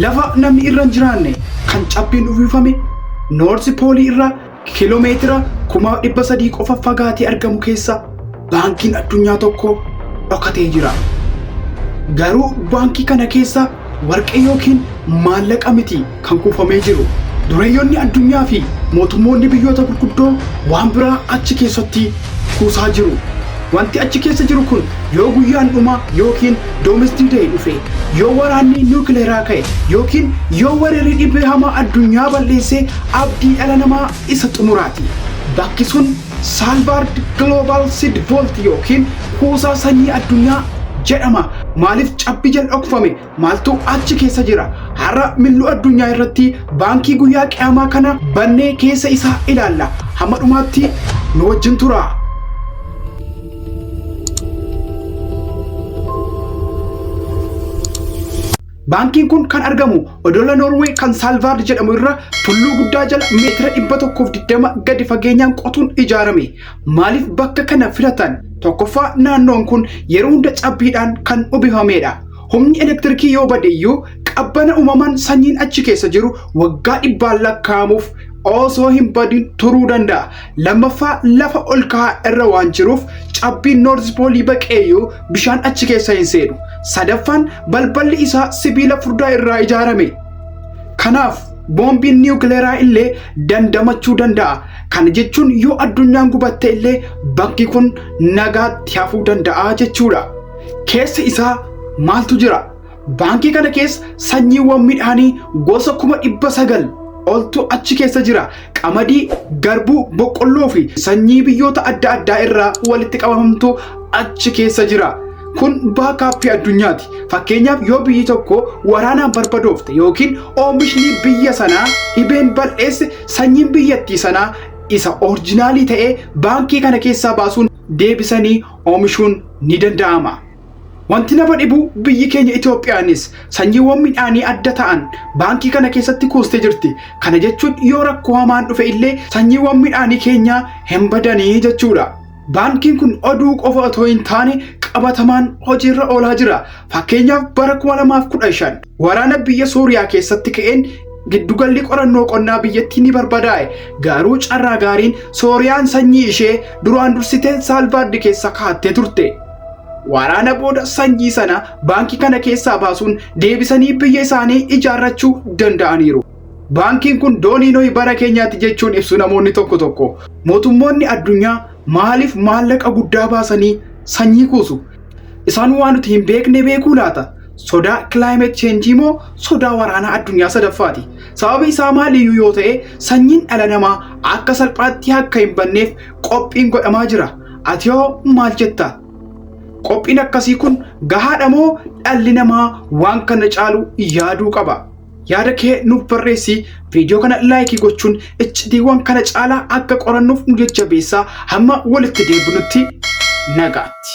Lafa namni irra hin jiraanne kan cabbiin uwwifame Noorsi Poolii irraa kiiloomeetira 300,000 qofa fagaatee argamu keessa baankiin addunyaa tokko dhokatee jira. Garuu baankii kana keessa warqee yookiin maallaqa miti kan kuufamee jiru. Dureeyyonni addunyaa fi mootummoonni biyyoota gurguddoo waan biraa achi keessatti kuusaa jiru. Wanti achi keessa jiru kun yoo guyyaan dhumaa yookiin Doomsday Day dhufe, yoo waraanni niwukileeraa ka'e yookiin yoo weerarri dhibee hamaa addunyaa balleesse abdii dhala namaa isa xumuraati. Bakki sun Svalbard Global Seed Vault yookiin kuusaa sanyii addunyaa jedhama. Maaliif cabbii jala dhokfame? Maaltu achi keessa jira? Har'a milluu addunyaa irratti baankii guyyaa qiyaamaa kana bannee keessa isaa ilaalla. Hamma dhumaatti nu wajjin turaa. Baankiin kun kan argamu odola Noorwee kan Saalvaard jedhamu irra tulluu guddaa jala meetira 120 gadi fageenyaan qotuun ijaarame. Maaliif bakka kana filatan? Tokkoffaa, naannoon kun yeroo hunda cabbiidhaan kan uwwifamedha. Humni elektirikii yoo bade iyyuu qabbana uumamaan sanyiin achi keessa jiru waggaa dhibbaan lakkaa'amuuf osoo hin badin turuu danda'a. Lammaffaa, lafa ol ka'aa irra waan jiruuf cabbiin Noorz Poolii baqeeyyuu bishaan achi keessa hin seenu. Sadaffaan, balballi isaa sibiila furdaa irraa ijaarame. Kanaaf boombiin niwukileeraa illee dandamachuu danda'a. Kana jechuun yoo addunyaan gubatte illee bakki kun nagaatti hafuu danda'a jechuudha. Keessa isaa maaltu jira? Baankii kana keessa sanyiiwwan midhaanii gosa 900,000 oltu achi keessa jira. Qamadii, garbuu, boqqolloo fi sanyii biyyoota adda addaa irraa walitti qabamtu achi keessa jira. Kun baakaappii addunyaati. Fakkeenyaaf, yoo biyyi tokko waraanaan barbadoofte yookiin oomishni biyya sanaa dhibeen bal'eesse, sanyiin biyyattii sanaa isa orijinaalii ta'ee baankii kana keessaa baasuun deebisanii oomishuun ni danda'ama. Wanti nama dhibu biyyi keenya Itoophiyaanis sanyiiwwan midhaanii adda ta'an baankii kana keessatti kuustee jirti. Kana jechuun yoo rakkoo hamaan dhufe illee sanyiiwwan midhaanii keenyaa hin badanii jechuudha. Baankiin kun oduu qofa otoo hin taane qabatamaan hojiirra oolaa jira. Fakkeenyaaf, bara 2015 waraana biyya Sooriyaa keessatti ka'een giddugalli qorannoo qonnaa biyyattii ni barbadaa'e. Garuu carraa gaariin Sooriyaan sanyii ishee duraan dursitee Saalvaardi keessa kaa'attee turte. Waraana booda sanyii sana baankii kana keessaa baasuun deebisanii biyya isaanii ijaarrachuu danda'aniiru. Baankiin kun doonii Nohi bara keenyaatti jechuun ibsu namoonni tokko tokko. Mootummoonni addunyaa maaliif maallaqa guddaa baasanii sanyii kuusu? Isaan waan nuti hin beekne beekuu laata? Sodaa climate change moo sodaa waraanaa addunyaa sadaffaati? Sababi isaa maaliyyuu yoo ta'e, sanyiin dhala namaa akka salphaatti akka hin banneef qophiin godhamaa jira. Ati hoo maal jetta? Qophiin akkasii kun gahaadha moo dhalli namaa waan kana caalu yaaduu qaba? Yaada kee nuuf barreessi. Viidiyoo kana like gochuun iccitiiwwan kana caalaa akka qorannuuf nu jajjabeessaa. Hamma walitti deebinutti nagaatti.